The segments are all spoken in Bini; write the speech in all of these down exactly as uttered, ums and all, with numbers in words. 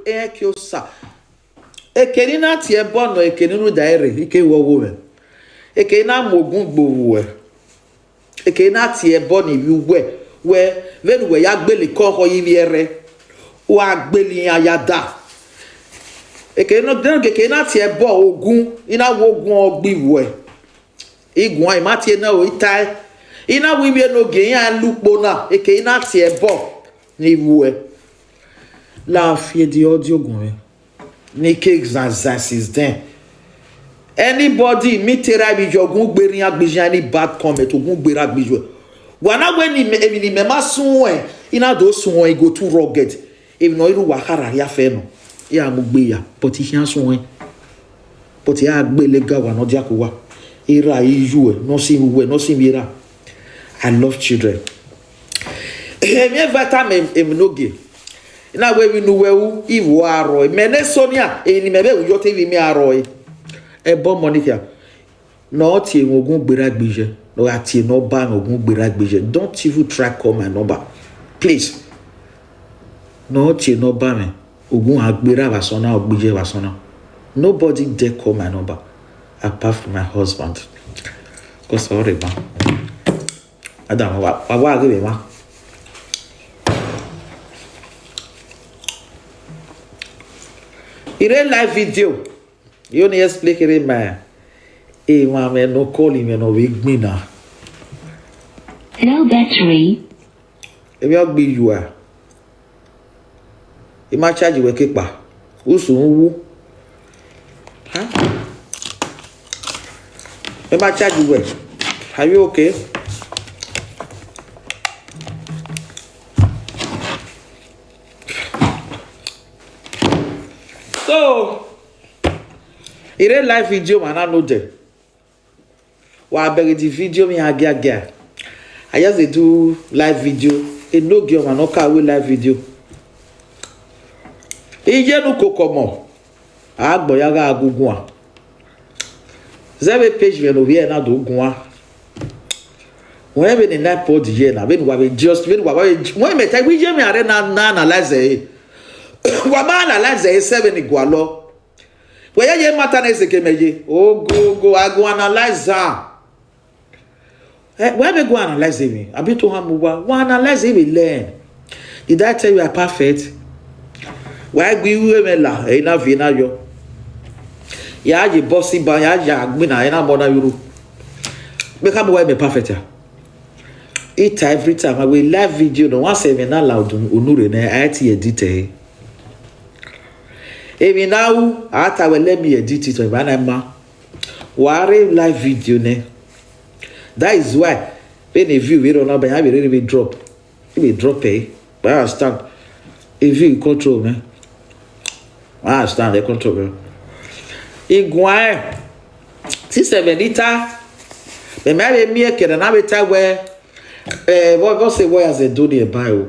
Ẹn ke osa. Eke ne I na tie ẹbọ nọ, eke ne I rhunmwuda ẹre, I ke ru ọghomwẹ. Eke ne I na mu ogun gbe vbe uwẹ. Eke ne I na tie ẹbọ ne ivbi uwẹ, wẹ, vbene uwẹ ya gbele ekọ ọkhọ ye ivbi ẹrrẹ, wa gbele iran ya da. Eke ne, eke ne I na tie ẹbọ ogun, I na ru ogun ọgbe vbe uwẹ. I guan, I ma tie na o, I tae. I na ru ivbi Enogie, iran la ukpo na, eke ne I na tie ẹbọ ne ivbi uwẹ. La fi ẹdẹ ọdiogun mwẹ. Ne I ke zan zan since then. Anybody, mi te ra vbe iye ogun gbe rran agbọn iye, any bad comment, ogun gbe rran agbọn iye. Wa na wẹ ne imẹ, emwi ne imẹ ma suẹn, I na do suẹn, I go too rugged. Emwi ne ọ i rre uwa khara rhia fẹ nọ, I gha mu gbe ya, but I khian suẹn. But I gha gbele ga uwa ne ọ diaku uwa. Erha, iyuẹ, ne ọ sinmwi uwẹ, ne ọ sinmwi erha. I love children. Emwi eva ta mẹ emwi Enogie. I na wẹ emwi ne uwẹ ru, ivbi uwẹ a rrọọ. Mẹ ne Sonia, emwi ne imẹ vbe ru yọ te ivbi mẹ a rrọọ. Ẹbọ ọmọ ni khia. Ne ọ tie mwẹ ogun gbe rran agbọn iye, ne ọ gha tie ne ọ ba mwẹ ogun gbe rran agbọn iye. Don't even try call my number. Please. Ne ọ tie ne ọ ba mwẹ, ogun a gbe rran vbe asọn na, ọ gbe iye vbe asọn na. Nobody dare call my number apart from my husband. 'Cause ọ rre emwa. Adam, wa, wa, wa ghe vbe emwa. I rre live video. I only explain kherhe ma emwa mwẹ ne ọ call mwẹ ne ọ vbe gbinna. No battery. Emwi ọgbe iyua. I ma charge wẹ kekpa. Usun wu. Huh? I ma charge wẹ. Are you okay? So, I rre live video, man, I know them. Wa bẹghe the video me agiagia. I just dey do live video. Enogie ọmwa ne ọ ka ru live video. Iye ne ukoko ọmọ, a gbọ ya gha gu guan. Zẹ vbe page mwẹ ne ovbi ẹre na do guan. Wẹ vbene na pod ye na, vbene uwa vbe just, vbene uwa vbe, wẹ mẹ ta, iye mwẹ a rre na, na analyze ẹre. Wa ma analyze ẹre, sẹ vbene I gualọ. Wẹ ya ye matter na, ese ke mẹ ye. Ogogo, I go analyze am. Eh, wẹ vbe go analyze emwi? I be to ham uwa. Wa analyze emwi lẹ. Did I tell you I perfect? Wa gbe iru mwẹ la, ẹ i na viẹ na yọ. Ya ye boss ban, ya ya gbinna, ẹ na mọ na yuru. Vbe ka mu wa mẹ perfect ya? Ita every time, I will live video, no one say me na loud unu rre nẹ, I ti edit ẹ. Emwi na ru, a ta wẹ let me edit it, ọ ba na ma. Wa rre live video nẹ. That is why, vbene view vbe rrọọ na, but ya vbe rere vbe drop. I vbe drop ẹ, but I understand. E view control mwẹ. I understand the control mwẹ. I guan ẹ, since ẹmwẹ ni ta, mẹ ma vbe miẹn kẹdẹ na vbe ta wẹ, eh, vbọ, vbọ sẹ wẹ ya zẹ do ni ẹba o.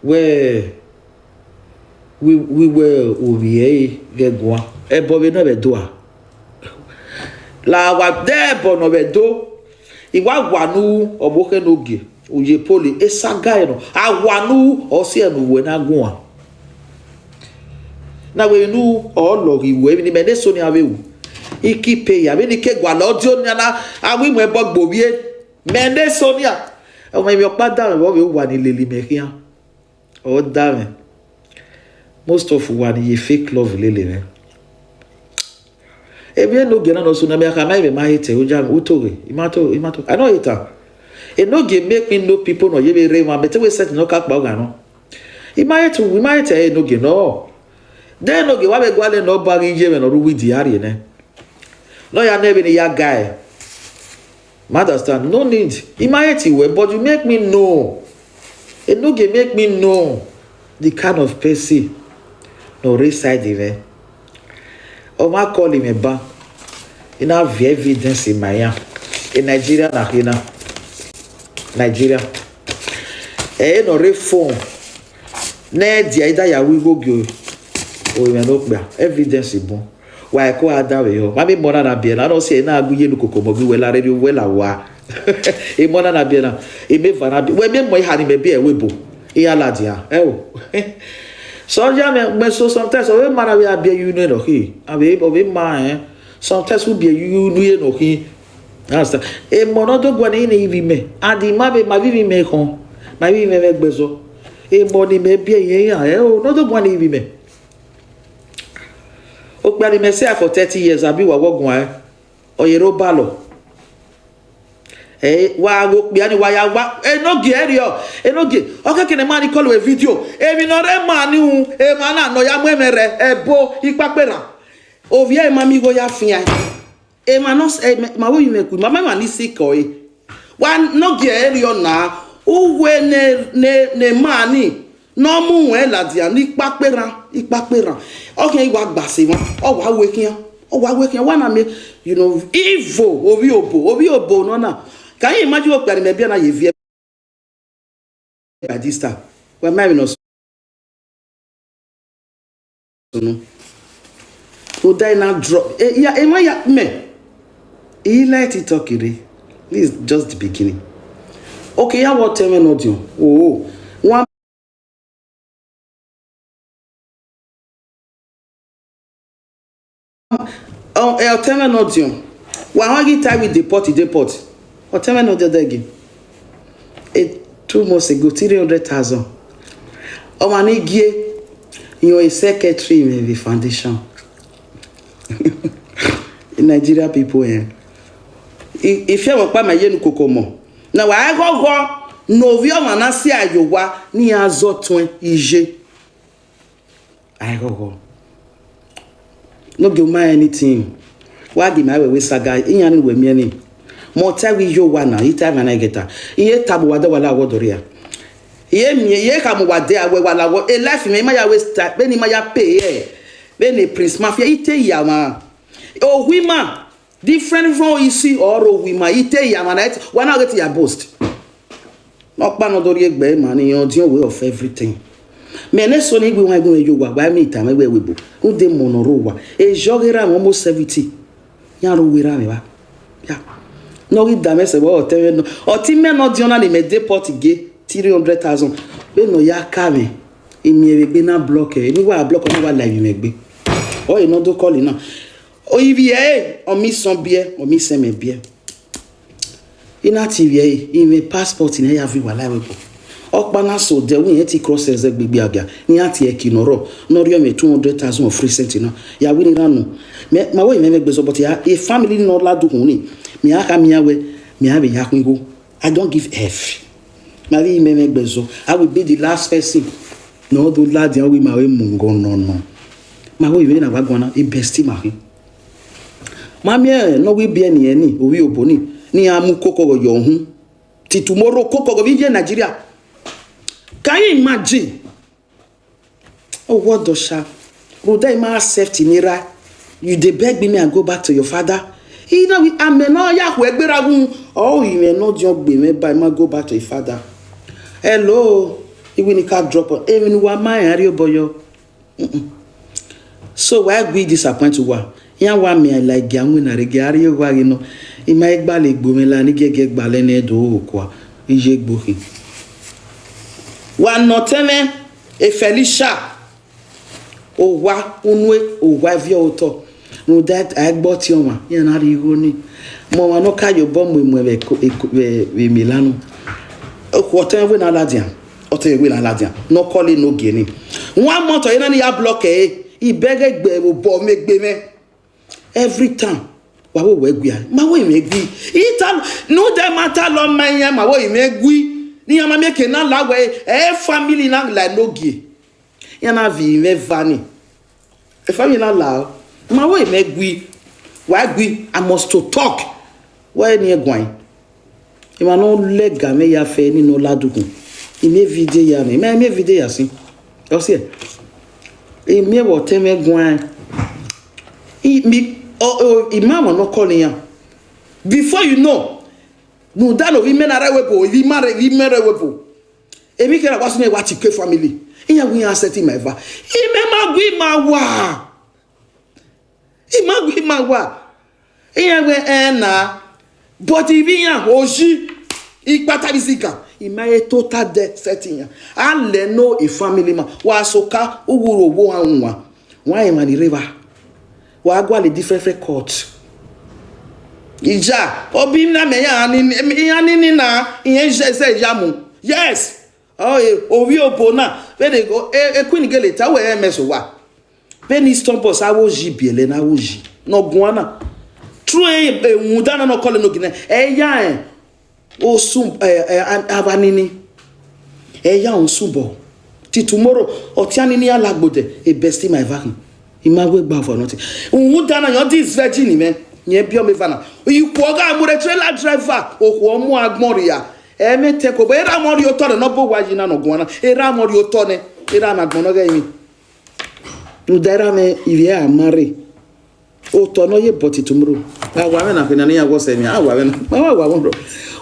Wẹ, wi, wi wẹ ovbi ẹre ghẹ guan. Ẹbọ vbe nọ vbe do a? La wa de ẹbọ nọ vbe do. I wa wa nu ọvbokhan Enogie, uye pole, esaga ẹnọ. A wa nu ọ si ẹre ne uwẹ na guan. Na wẹ nu ọ lọghe iwẹ, emwi ne imẹ ne eso ni a vbe ru. I ki pay ya, vbene I ke gualọ ọdiọn nian na, a wi mu ẹbọ gbe ovbi e. Mẹ ne eso nia. Ọmọ emwi ọkpa da mwẹ vbe ọ vbe wa ni lele imẹ khian. Ọ da mwẹ. Most of uwa ni ye fake love lele mwẹ. Emwi Enogie na nọ so na, mẹ khama emwi ma hate, oja mwẹ, u to ghe, I ma to, I ma to. I no hate am. Enogie make me know people nọ ye vbe rre emwa, mẹ te wẹ set ne ọ ka kpa ọghan nọ. I ma hate, I ma hate Enogie nọ. De Enogie wa vbe gualọ ne ọ ba ghi ye mwẹ ne ọ rre uwu idi a rrie nẹ. Ne ọ ya nẹ vbene I ya ga ẹe. Ma understand? No need. I ma hate wẹ, but you make me know. Enogie make me know the kind of person ne ọ rre side mwẹ. Ọ ma call mwẹ ban. I na viọ evidence ma iran. E Nigeria na khin na. Nigeria. Ẹ ne ọ rre phone. Ne dia i da ya ru igho gie o, o mwẹ ne okpia, evidence bun. Wa ẹko a da vbe yọ. Ma vbe mọ na na biẹ na, nọ si ẹre na gu iye ne ukoko mọ gbe wẹ la rre, wẹ la wa. Emọ na na biẹ na, emeva na biẹ. Wẹ miẹn mọ eha ni mẹ biẹ ẹvbo ebo. I ya ladian, ẹ o. Sọja mẹ, mẹ so sometimes, ọ vbe ma na vbe a biẹ ye unu nọ khin. A vbe, ọ vbe ma rẹn. Sometimes u biẹ ye unu ye nọ khin. Understand? Emọ ne ọ do guan ne ivbi mẹ, and ma vbe ma vbe ivbi mẹ khọn, ma vbe ivbi mẹ vbe ẹgbẹzọ. Emọ ne imẹ biẹ ye iran, ẹ o, ne ọ do guan ne ivbi mẹ. Okpia ne imẹ sẹ for thirty years, abi wa wọ guan ẹn, ọ ye rre obalọ. Ẹ, wa ghe okpia ni, wa ya wa, enogie ẹriọ, enogie. Ọ kẹkẹ ne ma ni call vbe video. Emwi ne ọ rre ma ni hu, emwa na ne ọ ya mu ẹmwẹ rẹ, ẹbo, ikpakpe ra. Ovbi ẹre ma miẹn igho ya fian. Emwa nọ s-, emwa, ma vbe oyi mwẹ ku, ma ma emwa ni sick ọre. Wa enogie ẹriọ na, uwẹ ne, ne, ne ma ni, ne ọ mu ruẹn ladian, ne ikpakpe rran, ikpakpe rran. Ọ khian i wa gba sẹ emwa, ọ wa wẹ khian, ọ wa wẹ khian, wa na miẹn, you know, ivo, ovbi obo, ovbi obo nọ na. Can you imagine okpia ne imẹ biẹ na ye viẹ by this time? Wa ma emwi nọ sunu. Oda na drop. E, ya, emwa ya, mẹ. I like to talk ire. This is just the beginning. Okay, ya wọ tẹmwẹ nọ diọn. Oh, one Ọ, ẹ, ọtẹn mwẹ nọ diọn. Wa họn ghi ta we deport, deport. Ọtẹn mwẹ nọ diọn dẹghe. Eh, two months ago, three hundred thousand. Ọmwa ni gie, irẹn ọre secretary mwẹ vbe foundation. Nigeria people, eh. I, I fian vbe ọkpa ma ye ne ukoko mọ. Na wa ghọghọ ne ovbi ọmwa na si ayo owa ne iran zọ tuẹn iye. Aghọghọ. No give ma anything. Wa gi ma wẹ wẹ saga, iran ni wẹ miẹn ni. Mẹ ọ ta wẹ iye owa na, I ta wẹ na ẹghẹ ta. I ye tama uwa dẹ wa la wọ dọrria. I ye miẹn, I ye khama uwa dẹ a wẹ wa la wọ, e life mwẹ, I ma ya waste time, vbene I ma ya pay ẹ, vbene Prince Mafia, I te ya mwa. Ohu ima, different from isi ọre ohu ima, I te ya mwa na, wa na get ya boast. Ọkpa ne ọ do rhie egbe ma ni, irẹn ọdiọn way of everything. Mẹ ne eso ni gbe iwan gun ye owa, wa miẹn tama wẹ webo. Rhunmwuda emọ ne ọ rre owa. Ehe ọghe erha mwẹ almost seventy. Iran rre owa erha mwẹ evba. Ya. Ne ọ ghi da mwẹ sẹ vbe ọtẹn mwẹ nọ. Ọtẹn mwẹ nọ diọn na ni mẹ deport gie three hundred thousand. Vbene ọ ya ka mwẹ, I miẹn vbe egbe na block ẹre. Ne I wa block, ọ na wa la ivbi mwẹ egbe. Ọ re ne ọ do call na. Ivbi ẹre, ọ miẹn isọn biẹ, ọ miẹn isẹn mwẹ biẹ. I na tie ivbi ẹre, I mwẹ passport ne I ya viọ owa la ẹvbo. Ọkpa na so odẹ, wẹ irẹn te cross ẹzẹ gbegbe agia, ne iran tie ẹki ne ọ rrọọ, ne ọ rhie mwẹ two hundred thousand of recent na. Ya wẹ ne I rhan nọ. Mẹ, ma wẹ I mwẹ mwẹ gbe zọ, but ya, e family ne ọ ladian ukhunmwu ni, mẹ a khama iran wẹ, mẹ a vbe ya khuan igho. I don't give F. Ma vbe I mwẹ mwẹ gbe zọ, I will be the last person ne ọ do ladian wẹ ma vbe mu igho nọ nọ. Ma wẹ I mwẹ na wa guan na, e bestie ma khin. Ma miẹn ne ọ wẹ ibiẹ ni ẹn ni, ovbi obo ni, ne iran mu ukoko yọ uhunmwu. Till tomorrow, ukoko vbe iye Nigeria. Can you imagine? Oh, what the sha? Rhunmwuda I ma accept ne erha. You dey beg me, I go back to your father. I na wi amẹ ne ọ ya khu egbe ra gun. Ọ ri mwẹ ne ọ diọn gbe mwẹ ba, I ma go back to your father. Hello, I wẹ ne I ka drop. Emwi ne uwa ma rẹn, a rhie obọ yọ. Mm-mm. So wa ghi disappoint uwa. Iran wa miẹn like gia winna rre, gia rrie owa ghe nọ. I ma gbalẹ egbe mwẹ la, ne I giẹgiẹ gbalẹ nẹ do okua, iye egbe khin. Wa nọ ọtẹn mwẹ, e Felicia, owa unu, owa viọ otọ. Rhunmwuda a i gbe ọtiọnmwa, iran na rhie igho ni. Mẹ ọmwa ne ọ ka ye obọ mu emuẹn vbe eko, eko, vbe, vbe Milan. Okhuo ọtẹn mwẹ wẹ na ladian, ọtẹn mwẹ wẹ na ladian, ne ọ call enogie ni. One month ọre na ni ya block ẹre, I bẹghe egbe vbe obọ mwẹ egbe mwẹ. Every time, wa wẹ wẹ gui a, ma wẹ I mwẹ gui. I ta, ne ude ma ta lọ ma iran, ma wẹ I mwẹ gui. Ne iran ma miẹn eke na la wẹ, ẹ family na la enogie. Iran na viọ mwẹ eva ni. E family na la, ma wẹ I mwẹ gui. Wa gui, I must to talk. Wẹ ni ẹ guan. Emwa ne ọ lẹga mwẹ ya fẹ ni ne ọ ladian ukhunmwu. I miẹn video ya mwẹ, I ma miẹn video ya sin. Ọ siẹ. I miẹn vbe ọtẹn mwẹ guan. I, mi, ọ, ọ, I ma mọ ne ọ call iran. Before you know, rhunmwuda ne ovbi mẹ na rre ẹvbo, ivbi ima rre, ivbi mẹ rre ẹvbo. Emwi kherha wa sunu wa ti ke family. Iran wẹ iran accept ma eva. I mẹ ma gui ma wa. I ma gui ma wa. Iran wẹ ẹ na. But ivbi iran oyi, ikpata vbe izigan. I ma he tota dẹ sẹtin yan. A lẹ no e family ma. Wa soka uwu ro wo han wan. Wa emwa ni rre evba. Wa gualọ different different court. Ija, obi na mẹ ya ni, ya ni ni na, iyen je se ya mu. Yes. Oh, e, ovbi obo na, vbene e, e Queen gele ta wẹ ẹ mẹ so wa. Vbene Eastern Boss, avbe oyi biẹlẹ ne avbe oyi ne ọ guan na. True, e, e, rhunmwuda na ne ọ kọlọ enogie nẹ, ẹ ya rẹn osun, ẹ, ẹ, a- ava nini. Ẹ ya rẹn osun bọ. Till tomorrow, ọtian nini ya lagbo dẹ, e bestie ma eva khin. I ma wẹ gba for nothing. Rhunmwuda na, yọ this virgin mwẹ, yẹn biẹ ọmọ eva na. Ikhuo gha mu rre trailer driver, okhuo mu agbọn rria. Ẹ mẹ tẹ kobọ, erha mwẹ rhie otọ nẹ, ne ọ bọ owa yi na ne ọ guan na. Erha mwẹ rhie otọ nẹ, erha mwẹ agbọn nọ ghẹ emwi. Rhunmwuda erha mwẹ ivbi ẹre a ma rre. Otọ ne ọ ye bọti tomorrow. A wa mwẹ na, kene ne iran wọ sẹ mia, a wa mwẹ na. Ma wa wa mwẹ bro.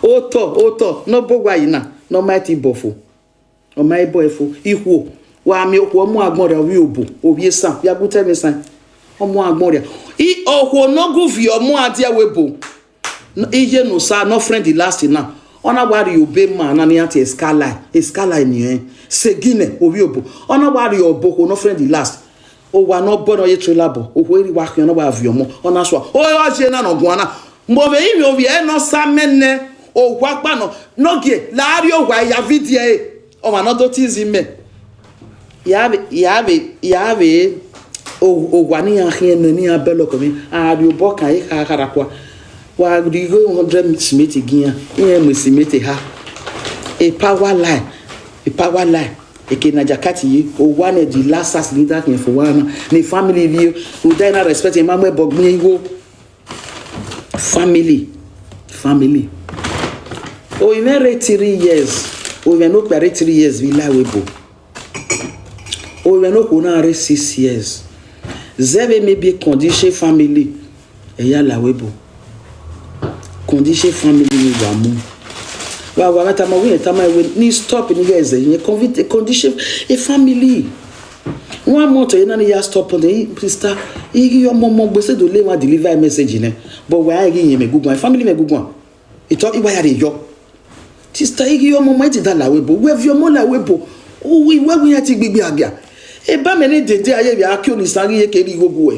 Otọ, otọ, ne ọ bọ owa yi na, ne ọ ma ti bọ fo. Ọ ma bọ ẹfo. Ikhuo, wa miẹn okhuo mu agbọn rria, ovbi obo, ovbi esan, ya gu tẹ mwẹ esan. Ọ mu agbọn rria. I, okhuo ne ọ gu viọ ọmọ a die ẹvbo ebo. N- Iye ne Osa ne ọ friend last na. Ọ na wa rhie obọ ma na ne iran tie Skyline. E Skyline ni rẹn. Segine, ovbi obo. Ọ na wa rhie obọ okhuo ne ọ friend last. Owa ne ọ bọ ne ọ ye trailer bọ. Okhuo eri wa khian, ọ na wa viọ ọmọ. Ọ na sua. Ọ ye na ne ọ guan na. Mo vbe ivbi ovbi ẹ ne ọ sa mẹ nẹ. Owa kpa nọ. Ne ọ gie, la rrie owa ya vidio ẹre. Ọmwa ne ọ do te izi mẹ. Ya vbe, ya vbe, ya vbe, o- owa ne iran khian nọ, ne iran bẹlẹ ọkọ mwẹ, a rhie obọ kan, e kha kha ra kua. Wa rhie igho hundred cement gi iran, iran mu cement eha. E power line, e power line, eke Niger Cat ye, owa nẹ the last as leader khian fo wa na, ne family vbie, rhunmwuda na respect, ma mu ẹbọ gbẹn igho. Family, family. Ovbi mwẹ rre three years, ovbi mwẹ ne okpia rre three years vbe la ẹvbo ebo. Ovbi mwẹ ne okhuo na rre six years. Zẹ vbe maybe condition family, ẹ ya la ẹvbo ebo. Condition family ni wa mu. Wa wa mẹ tama, wẹ tama wẹ ni stop ni ghẹ zẹ yẹn convi- condition a family. One month ye na ni ya stop on the sister. Ighi ọmọ ọmọ gbe se do le wa deliver message nẹ. But wa ghi yẹn mẹ guguan, family mẹ guguan. Itọ iwa ya rre yọ. Sister, ighi ọmọ ọmọ ti da la ẹvbo ebo. Wẹ viọ ọmọ la ẹvbo ebo. Uwi wẹ wi ya ti gbigbi agia. Eba mẹ ne dede aye vbe a kio ni sa ghi ye ke rri igho bu ẹ.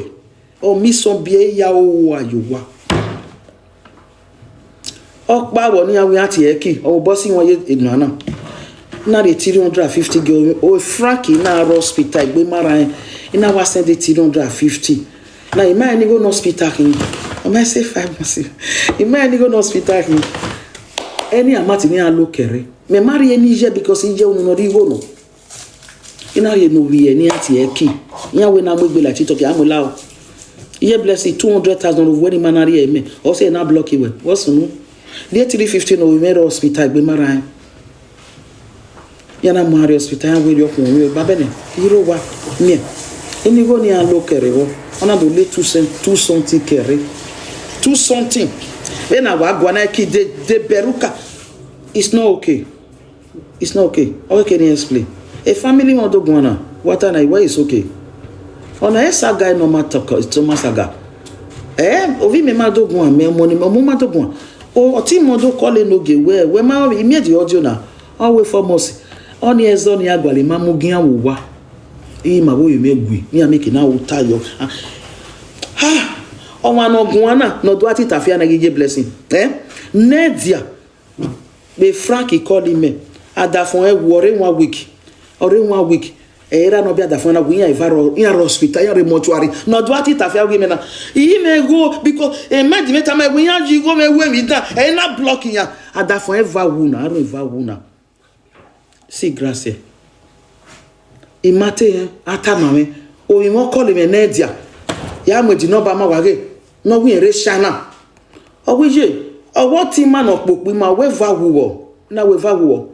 Ọ mi sọn biẹ ya o ayo wa. Ọkpa vbọ ne iran wẹ iran tie ẹki, ọ bọ si wọn ye ena na. Na rhie three hundred and fifty gẹ, o Frank na rre hospital egbe ma rran, I na wa send three hundred and fifty. Na I ma rẹn ne igho ne hospital khin. Ọ ma say five months. I ma rẹn ne igho ne hospital khin. Ẹni amount ne iran lo kẹre. Mẹ ma rhie ne iye because iye unu nọ rre igho nọ. I na rhie ne ovbi ẹ ne iran tie ẹki. Iran wẹ na mu egbe la TikTok, a mu lao. Iye Blessing two hundred thousand of wẹ ne ima na rhie mẹ. Ọ sẹ na block wẹ. What's new? Rhie three fifty ne ovbi mwẹ rre hospital egbe ma rran. Ya na mu rre hospital, ya wẹ rhie ọkhuọnmwi, baba nẹ, I rre owa, miẹn. Eni igho ne iran lo kẹre vbọ, ọ na do le two cent, two something kẹre. Two something. Vbene a wa guan na ki de, de bẹruka. It's not okay. It's not okay. Ọ ke ni explain. A family wan do guan na. What an, why is okay? Ọna e saga, e normal talk, it's normal saga. Eh, ovbi mwẹ ma do guan, mẹ ọmọ ni, mẹ ọmọ ma do guan. O, ọtẹn mwẹ do call enogie wẹ, wẹ ma, I miẹn the audio na. Ọ wẹ famous. Ọni ẹzọ ni a gualọ ma mu gian vbe owa. I ma vbe oyo mwẹ gui, iran make na ru ta yọ. Ah, ah, ọmwa ne ọ guan na, ne ọ do a tita fia na ghi ye Blessing. Eh? Nedia. Vbe Frank call mẹ, adafọn ẹre wu, ọ rre one week, ọ rre one week. Ẹ ra nọ, bi adafọn na wu, iran eva rrọọ, iran rre hospital, iran rre mortuary. Ne ọ do a tita fia ghi mẹ na. I mwẹ gho, because e ma di mwẹ tama wẹ iran yi igho mwẹ ru emwi dan, ẹ i na block iran. Adafọn eva wu na, arhọ eva wu na. See Grace. I ma te rẹn, a tama mwẹ, ovbi mwẹ ọ call mwẹ Nedia. Ya mu the number ma wa ghe, ne ọ wẹ irẹn rre China. Ọ wẹ iye, ọ wẹ ọtẹn ima ne ọ kpokpo ima, wẹ eva wu vbọ, na wẹ eva wu vbọ.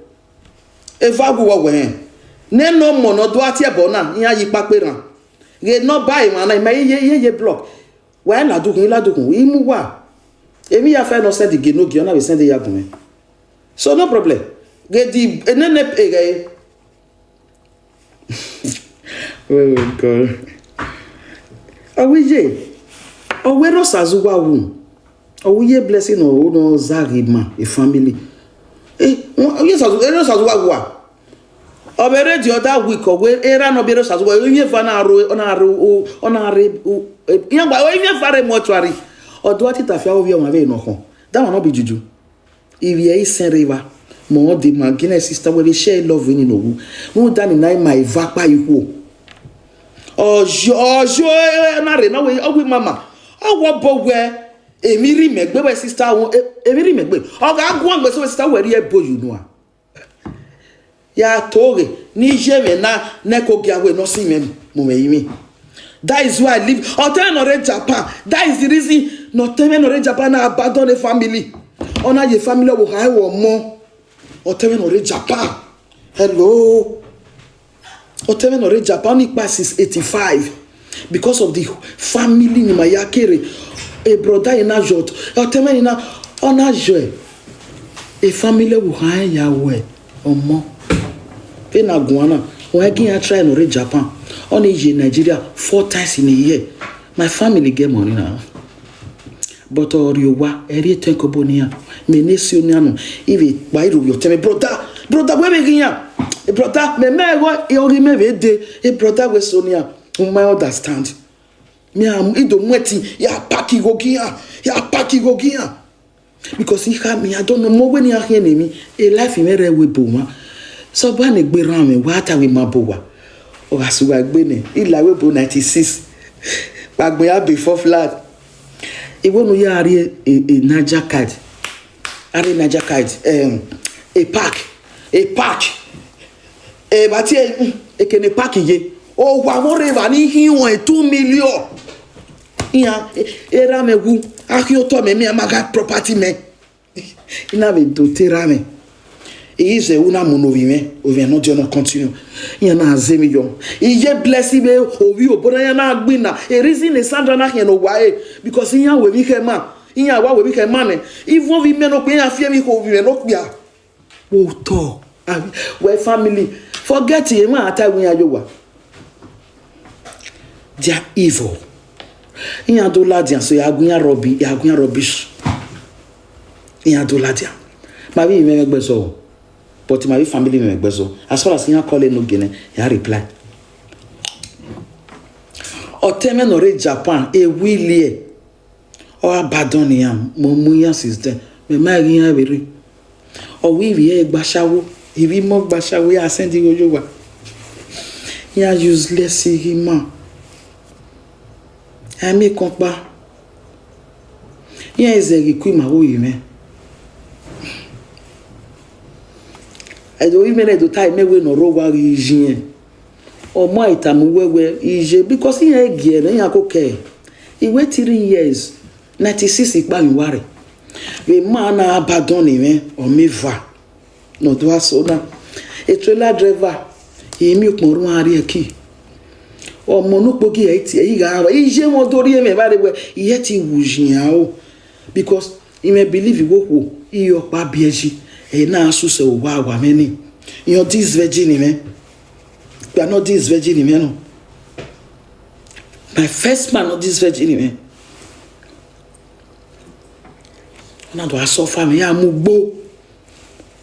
Eva wu vbọ wẹ rẹn. Nene ọmọ ne ọ do a tie ẹbọ na, iran ye ikpakpe rran. Ghe ne ọ ba emwa na, ima ye, ye, ye block. Wa i ladikhun, i ladikhun, i mu uwa. Emwi ya fẹ ne ọ send gie ne ogie, ọ na vbe send ya gun mwẹ. So no problem. Ghe di enene eghẹ. Oh God. Ọ wẹ iye, ọ wẹ rre Osazuwa wu. Ọ wẹ iye Blessing ne ọ za ghi ma e family. Eh, Yes, erha Osazuwa wa. Ọ vbe rre the other week, ọ wẹ erha nọ biẹ erha Osazuwa, emwi eva na rro, ọ na rre, ọ na rre, iran gba emwi eva rre mortuary. Ọ do a tita fi aro vbiẹ ọmwa vbe nọ khọn. That one no be juju. Ivbi ẹre i sẹn rre evba, mẹ ọ dee ma gie sister wẹ vbe share love ni ne owu. Rhunmwuda ni na ima eva kpa ikhuo. Ọyọ, ọyọ, na rre nọ wẹ, ọ wẹ mama. Ọ wẹ obọ wẹ, emwi rre imẹ gbe wẹ sister, emwi rre imẹ gbe. Ọ gha guan gbe so wẹ sister wẹ rhie ẹbo ye unu a. Ya to ghe ne iye mwẹ na, ne ẹko gia wẹ ne ọ si mwẹ mu mwẹ rinmwian. That is why I leave. Ọtẹn mwẹ ne ọ rre Japan. That is the reason ne ọtẹn mwẹ ne ọ rre Japan na abandon the family. Ọ na ye family ọvbokhan ẹre ọmọ. Ọtẹn mwẹ ne ọ rre Japan. Hello. Ọtẹn mwẹ ne ọ rre Japan, ọ ni kpa since eighty-five. Because of the family ni ma ya kere. A brother in a yacht. Ọtẹn mwẹ ni na, ọ na yọ e family ọvbokhan ẹre ya wẹ ọmọ. Vbene a guan na, wọn ẹgẹ iran try ne ọ rre Japan. Ọ ni ye Nigeria four times in a year. My family get money now. But ọ rrie owa, ẹ rhie etẹn kobo ne iran. Mẹ ne si onian nọ, I vbe kpa iro vbe ọtẹn mwẹ, brother, brother, wẹ vbe ghe iran. Brother, mẹ mẹ ẹghọ, oghi mẹ vbe dee, brother, wẹ so nian, u ma understand. Mẹ a, I do mu ẹtin, ya pack igho gi iran, ya pack igho gi iran. Because I kha miẹn, I don't know, mẹ wẹ ne iran khian ne emwi, e life mwẹ rre ẹvbo ebo mwa. Sẹ ọba ne egbe rran mwẹ, wa ta wẹ ima bọ owa. Ọ gha sẹ uwa egbe nẹ, I la ẹvbo ebo ninety-six. Kpagbọn ya before flood. Igho ne u ya rrie e, e Niger Kite. A rrie Niger Kite, em, e park, e park. E vba tie, mm, eke ne e park ye. Owa vbe rre evba ni khin ruẹn two million. Iran, e, erha mwẹ wu, a khian otọ mẹ, mẹ a ma gha property mẹ. I na vbe do te erha mwẹ. I ghi zẹ ru na mu ne ovbi mwẹ, ovbi mwẹ ne ọ diọn ne ọ continue. Iran na zẹ emwi yọ. I ye bless vbe ovbi obo na, iran na gbinna. E reason ne Sandra na khian ne owa ẹre, because iran ru emwi khẹ ma. Iran wa ru emwi khẹ ma nẹ. Even ovbi mwẹ ne okpia, iran fi emwi khẹ ovbi mwẹ ne okpia. Otọ, wẹ family, forget emwa a ta wẹ iran ye owa. They are evil. Iran do ladian, so ya gu iran rubbish, ya gu iran rubbish. Iran do ladian. Ma vbe mwẹ ẹgbẹzọ, but ma vbe family mwẹ ẹgbẹzọ. As far as iran call no gene, ya reply. Ọtẹn mwẹ ne ọ rre Japan, e will ẹ. Ọ gha badọn ne iran, mẹ ọ mu iran since then, mẹ ma ghi iran vbe rre. Ọ wẹ ivbi ẹre gba ashawo, ivbi imọ gba ashawo, ya send igho ye owa. Iran useless ghi ma. A i miẹn ekọnkpa. Iran zẹ ghi ku ima vbe orinmwẹ. Ẹdẹ orinmwẹ na do ta imẹ wẹ ne ọ rre owa ghi yi ẹn. Ọ ma i tama uwẹ wẹ iye, because iran gie ẹre, iran ko kẹ. I wẹ three years, ninety-six ikpa emwi uwa rre. Vbe ma na badọn ne mwẹ, ọ mẹ eva ne ọ do a so na. E trailer driver, I miẹn ukpọn ru a rrie ẹki. Ọmọ ne ukpogi ẹ i tie, ẹ i gha rọ, iye mwẹ do rhie mwẹ evbare wẹ, I hẹ ti wu ye iran o. Because I mwẹ believe vbe okhuo, I re ọkpa biẹ yi, ẹ na suse owa owa mwẹ ni. Iran this virgin mwẹ. Gba nọ this virgin mwẹ nọ. My first man nọ this virgin mwẹ. Ọ na do a suffer mwẹ, ya mu ugbo.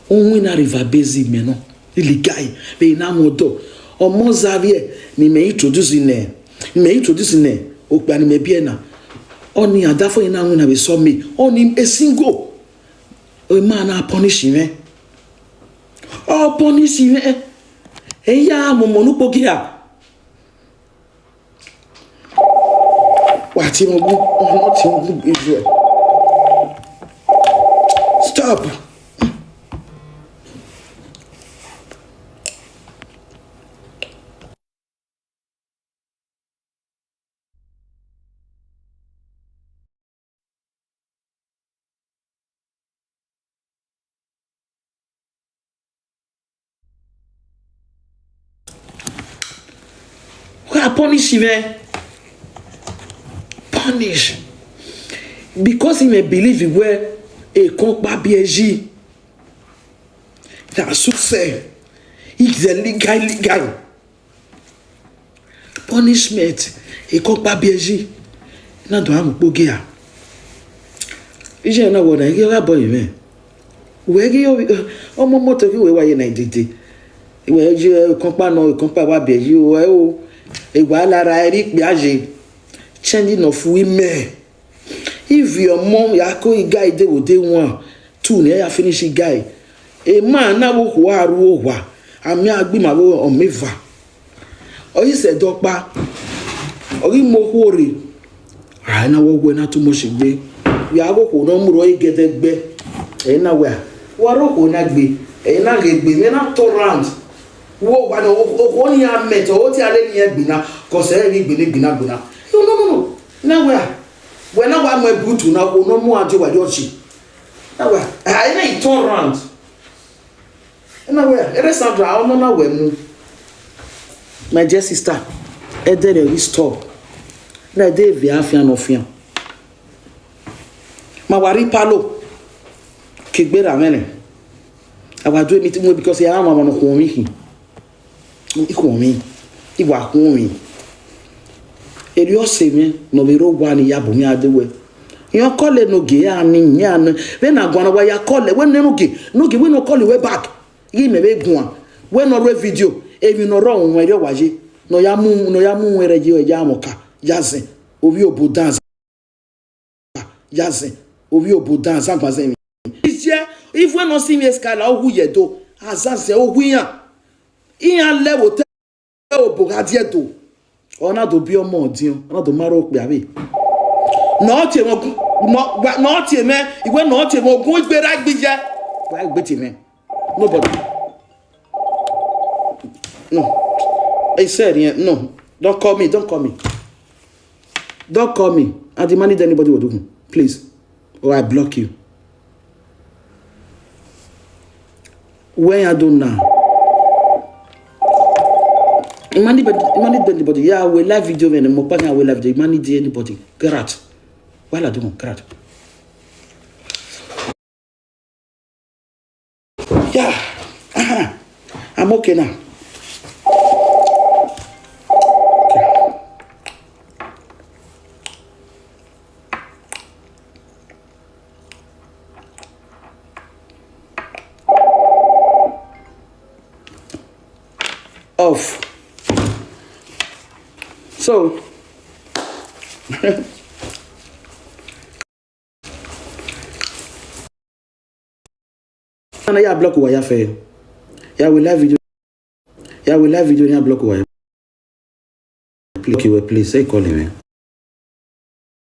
Uwin na rre evba base mẹ nọ. Iligai, vbe na mu ọdọ. Ọmọ Zavie, ne imẹ introduce nẹ, ne imẹ introduce nẹ, okpia ne imẹ biẹ na. Ọni adafẹn na winna vbe sọ mẹ. Ọni e single. Emwa na punish mwẹ. Ọ punish mwẹ. Ẹ ya mu ọmọ ne ukpogi ra. Wa tie mwẹ ugu, ọ nọ tie mwẹ ugu Israel. Stop. Wa punish mwẹ. Punish. Because I mwẹ believe wẹ ekọnkpa biẹ yi. Na suse. He's a legal, legal. Punishment, ekọnkpa biẹ yi. Na do a mu ukpogi ra. Iye na wọ na, I ghi gha bọ ye mwẹ. Wẹ ghi ovbi, ọmọ moto ghi wẹ wa ye na dede. Wẹ ye ekọnkpa nọ, ekọnkpa wa biẹ yi o, ẹ o. Ewa lara ẹre ikpia ye. Change enough imẹ. Ivie ọmọ ya ko igha ideghode wan, tu ne ya finish igha. Emwa na vbe okhuo a ru owa, a miẹn a gbe ima vbe ọmọ eva. Ọ ghi sẹ ẹdẹ ọkpa, ọ ghi mu okhuo rre, a i na wẹ ọ wẹ na too much egbe. Vbe a ghe okhuo ne ọ mu rre gẹdẹgbẹ, ẹ i na wẹ a, wa rre okhuo na gbe, ẹ i na ghe egbe, vbe na turn round. Wo wa nọ, okhuo ni a mẹ te ọ te a lele iran gbinna, cause ẹ i ghi gbinna gbinna gbinna. No, no, no, no. Na wẹ a, wẹ na wa mu ẹbutu na, okhuo ne ọ mu a die wa rrie ọchi. Na wẹ a, a i na i turn round. Na wẹ a, erha Sandra, ọ nọ na wẹ mu. My dear sister, ẹdẹ rẹ ghi stop. Na ẹdẹ eve afian ne ọ fian. Ma wa rri palo, ke egbe ra mwẹ nẹ. A wa do meeting because a mwamwa ne ọ khuọnmwi khin. I khuọnmwi, I wa khuọnmwi. Erriọ ọse mwẹ ne ọ vbe rre owa ni ya bu mwẹ a de wẹ. Iran call Enogie, a ni, iran ni. Vbene a guan wa ya call, wẹ nẹ Enogie, Enogie, wẹ ne ọ call wẹ back. Ghi mẹ vbe guan, wẹ ne ọ rre video, emwi ne ọ rrọọ wọn erriọ wa ye, ne ọ ya mu, ne ọ ya mu uwẹn rẹ ye, ya mwẹ ọka, ya zẹ, ovbi obo dan. Ya zẹ, ovbi obo dan, zagba zẹ emwi. Iye, ivuẹ ne ọ si mwẹ eskala, ọ wu ye do, a zazẹ, ọ wu iran. Iran lẹ vbe otọ obo gha die do. Ọ na do biẹ ọmọ ọdiọn, ọ na do ma rre okpia vbe. Ne ọ tie mwẹ ogun, ne ọ, wa, ne ọ tie mwẹ, iwẹ ne ọ tie mwẹ ogun igbe ra gbe iye. Wa gbe tie mwẹ. Nobody. No. I said, yeah, no. Don't call me, don't call me. Don't call me. I demand anybody will do, please. Or I block you. Where I do now? Imani, Imani, anybody. Yeah, I will live video when I'm up, I will live video. Imani, anybody. Get out. While I do, get out. Yeah. Uh-huh. I'm okay now. Okay. Off. So, ana ya block wa ya fẹ. Ya we live video. Ya we live video ya block wa ya. Block you, please. Say call him, eh?